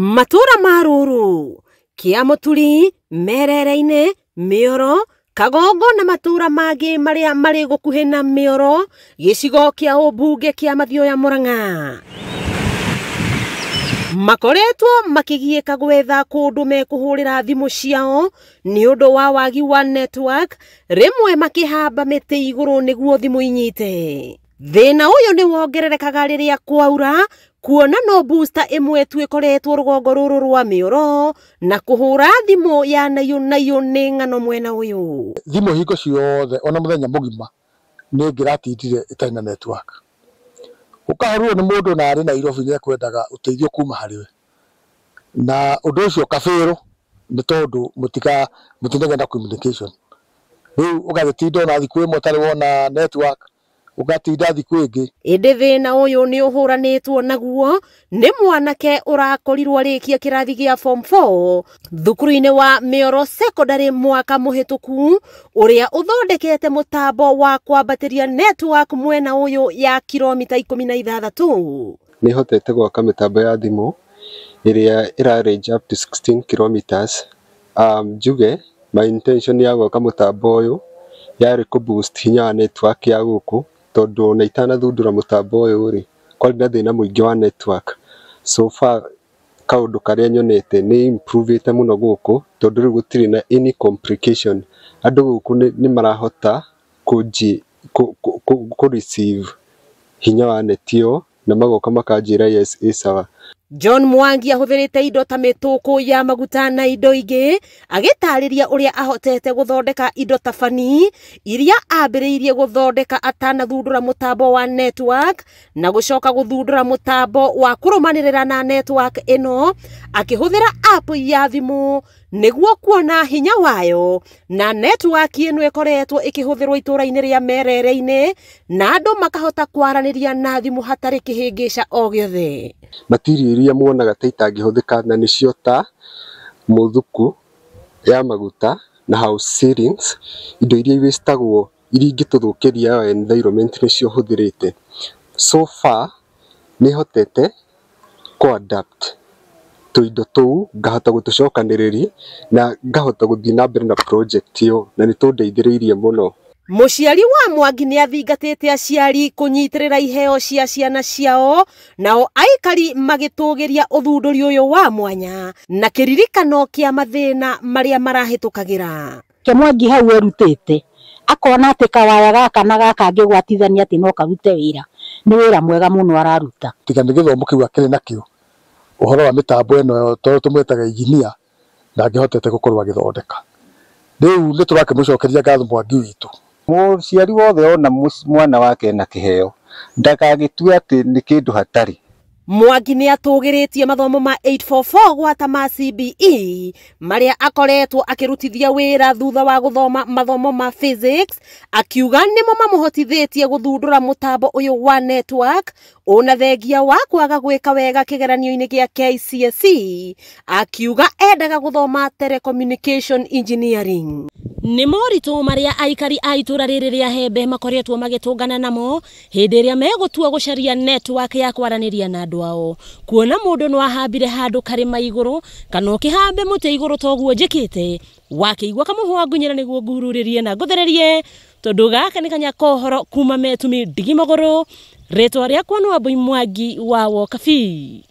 Matũra ma Rũrũ, Kĩamũturi, Merere-inĩ, Mĩoro, Kagongo na matũra mangĩ marĩa marĩ gũkuhĩ na Mĩoro, gĩcigo kĩa ũmbunge kĩa Mathioya Murang'a. Makoretwo makĩgiĩka gwetha kũndũ mekũhũrĩra thimũ ciao nĩ ũndũ wa wagi wa network, rĩmwe makĩhamba mĩtĩ igũrũ nĩguo thimũ inyite. Thĩna ũyũ nĩ wongererekaga rĩrĩa kwaura, kuona no booster ĩmwe tu ĩkoretwo rũgongo rũrũ rwa Mĩoro, na kũhũra thimũ ya naiyũ naiyũ nĩ ng'ano mwena ũyũ. Thimũ hingo ciothe ona mũthenya mũgima nĩ ngĩratindire ĩtarĩ na network. Ũkahũrwo nĩ mũndũ na arĩ Nairobi nĩ ekwendaga ũteithio kuma harĩ we, na ũndũ ũcio ũkabĩrwo nĩ tondũ mũtinagĩa na communication. Rĩu ũgagĩtinda ona thikũ ĩmwe ũtarĩ wona network, ũgatinda thikũ ĩngĩ. Ĩndĩ thĩna ũyũ nĩ ũhũranĩtwo naguo nĩ mwanake ũrakorirwo arĩkia kĩrathi gĩa form 4 thukuru-inĩ wa Mĩoro Secondary mwaka mũhĩtũku, ũrĩa ũthondekete mũtambo wa kwambatĩria network mwena ũyũ ya kilomita 16. Nĩ hotete gwaka mĩtambo ya thimũ ĩrĩa ĩra range up to 16 kilometers. Njuge my intention ya gwaka mũtambo ũyũ yarĩ kũ boost hinya wa network ya gũkũ, tondũ ona itanathundũra mũtambo ũyũ rĩ, kwarĩ na thĩna mũingĩ wa network. So far kaũndũ karĩa nyonete nĩ improve-ĩte mũno gũkũ, tondũ rĩu gũtirĩ na any complication. Andũ gũkũ nĩ marahota kũ receive hinya wa net ĩyo na magoka makanjĩra yes ĩ sawa. John Mwangi ahũthĩrĩte indo ta mĩtũkũ ya maguta na indo ingĩ, agĩtarĩria ũrĩa ahotete gũthondeka indo ta bani iria ambĩrĩirie gũthondeka atanathundũra mũtambo wa network na gũcoka gũthundũra mũtambo wa kũrũmanĩrĩra na network ĩno akĩhũthĩra app ya thimũ nĩguo kuona hinya wayo, na network ĩno ĩkoretwo ĩkĩhũthĩrwo itũra-inĩ rĩa Merere-inĩ na andũ makahota kwaranĩria na thimũ hatarĩ kĩhĩngĩca o gĩothe. Material iria muonaga ta itangĩhũthĩka na nĩcio ta mũthuku ya maguta na house ceilings, indo iria iwastagwo iria ingĩtũthũkĩria environment nĩcio hũthĩrĩte. So far nĩ hotete kũ adapt tũindo tũu, ngahota gũtũcokanĩrĩria na ngahota gũthiĩ na mbere na project ĩyo, na nĩ tũndeithĩrĩirie mũno. Mũciari wa Mwangi nĩ athingatĩte aciari kũnyitĩrĩra iheo cia ciana ciao, nao aikari magĩtũgĩria ũthundũri ũyũ wa mwanya na kĩririkano kĩa mathĩna marĩa marahĩtũkagĩra. Ke Mwangi hau erutĩte akona atĩ kawaya gaka na gaka angĩgwatithania atĩ no karute wĩra, nĩ wĩra mwega mũno araruta. Tiga nĩ gĩthomo kĩu akĩrĩ nakĩo, ũhoro wa mĩtambo ĩno tondũ tũmwĩtaga engineer, ndangĩhotete gũkorwo agĩthondeka. Rĩu nĩ tũrakĩmũcokeria ngatho Mwangi witũ. Mũciari wothe ona mwana wake ena kĩheo ndagagĩtue atĩ nĩ kĩndũ hatarĩ. Mwangi nĩ atũgĩrĩtie mathomo ma 844 gwata ma CBE marĩa akoretwo akĩrutithia wĩra thutha wa gũthoma mathomo ma physics, akiuga nĩmo mamũhotithĩtie gũthundũra mũtambo ũyũ wa network ona thengia wa kwaga gwĩka wega kĩgeranio-inĩ gĩa KCSE, akiuga endaga gũthoma telecommunication engineering. Nĩ moritũ marĩa aikari a itũra rĩrĩ rĩa Hembe makoretwo magĩtũngana namo hĩndĩ ĩrĩa megũtua gũcaria network ya kwaranĩria na andũ ao, kuona mũndũ no ahambire handũ karĩma igũrũ kana ũkĩhambe mũtĩ igũrũ toguo njĩkĩte, wakĩigua kamũhwa ngunyĩra nĩguo nguhurũrĩrie na ngũthererie, tondũ gaka nĩ kanya kohoro kuma Metumi ndigi magũrũ. Rĩtwa rĩakwa nĩ Wambui Mwangi wa Wokabi.